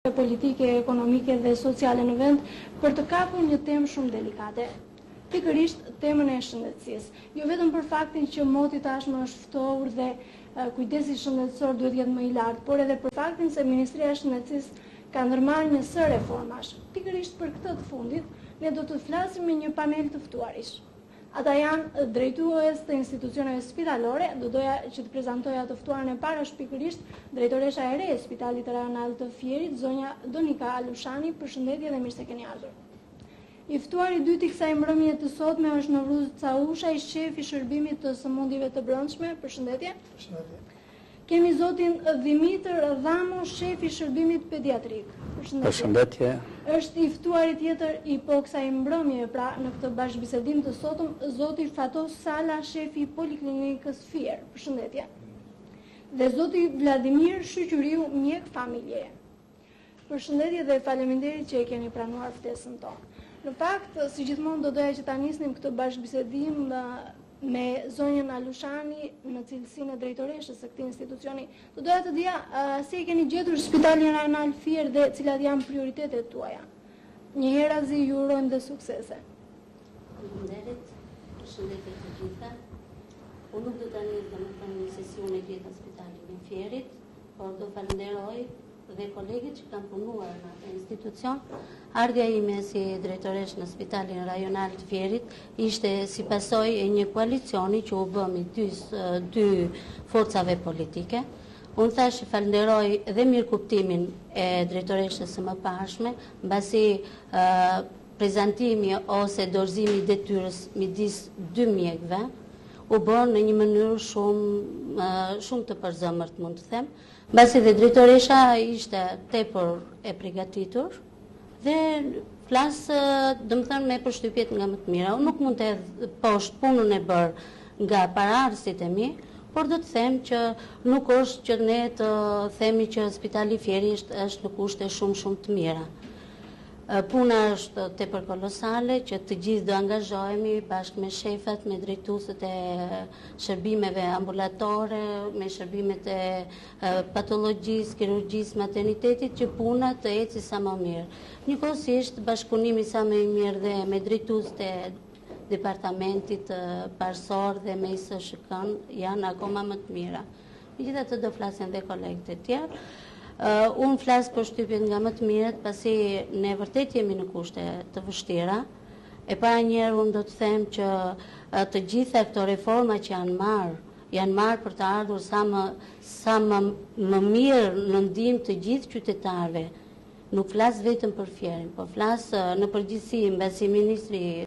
Politike, ekonomike dhe sociale në vend për të kapur një temë shumë delikate. Pikërisht temën e shëndetësisë. Jo vetëm për faktin që moti tashmë është ftohur dhe kujdesi shëndetësor duhet të jetë më i lartë, por edhe për faktin se Ministria e Shëndetësisë ka ndërmarrë një sërë reformash. Pikërisht për këtë të fundit, ne do të flasim me një panel të ftuarish. Ata janë drejtues të institucioneve spitalore, do doja që të prezantoja të ftuarën e parë është pikërisht drejtoresha e re e Spitalit Rajonal të Fierit, zonja Donika Alushani, përshëndetje dhe mirë se keni ardhur. I ftuari i dytë i kësaj mbrëmje të sotme është Novruz Caushaj, shef i shërbimit të sëmundjeve të brendshme, përshëndetje. Përshëndetje. Kemi zotin Dhimitër Dhamo, shef i shërbimit pediatrik. Përshëndetje. Përshëndetje. Është i ftuari tjetër i po kësaj mbrëmje, pra në këtë bashkëbisedim të sotëm, zoti Fatos Sala, shef i Poliklinikës Fier. Përshëndetje. Dhe zoti Vladimir Shyqyriu, mjek familjeje. Përshëndetje dhe faleminderit që e keni pranuar ftesën tonë. Në fakt, si gjithmonë do doja që ta nisnim këtë bashkëbisedim me zonjën Alushani në cilësinë e drejtoreshës së këtij institucioni. Do doja të dija si e keni gjetur Spitalin Rajonal Fier dhe cilat janë prioritetet tuaja. Njëherazi ju urojmë dhe suksese. Faleminderit. Përshëndetje të gjitha. Unë nuk do ta nis domethënë se si unë e gjeta spitalin e Fierit, por do falenderoj dhe kolegët që kanë punuar në atë institucion. Ardhja ime si drejtoreshë në Spitalin Rajonal të Fierit ishte si pasojë e një koalicioni që u bë midis dy forcave politike. Unë thashë falënderoj dhe mirëkuptimin e drejtoreshës së mëparshme, mbasi prezantimi ose dorëzimi i detyrës midis dy mjekëve u bë në një mënyrë shumë shumë të përzemërt, mund të them. Mbasi dhe drejtoresha ishte tepër e pregatitur dhe flas, domethënë me përshtypjet nga më të mira. Unë nuk mund të hedh poshtë punën e bërë nga paraardhësit e mi, por do të them që nuk është që ne të themi që Spitali i Fierit është në kushte shumë shumë të mira. Puna është tepër kolosale që të gjithë do angazhohemi bashkë me shefat, me drejtuesit e shërbimeve ambulatore, me shërbimet e patologjisë, kirurgjisë, maternitetit që puna të eci sa më mirë. Njëkohësisht bashkëpunimi sa më i mirë dhe me drejtuesit e departamentit parësor dhe me ISHK-në janë akoma më të mira. Megjithatë do flasin dhe kolegët e tjerë. Unë flas përshtypjet nga më të mirat, pasi ne vërtet jemi në kushte të vështira. E para njëherë unë do të them që të gjitha këto reforma që janë marrë, janë marrë për të ardhur sa më, sa më, më mirë në ndihmë të gjithë qytetarëve. Nuk flas vetëm për Fierin, po flas në përgjithësi, mbasi ministri.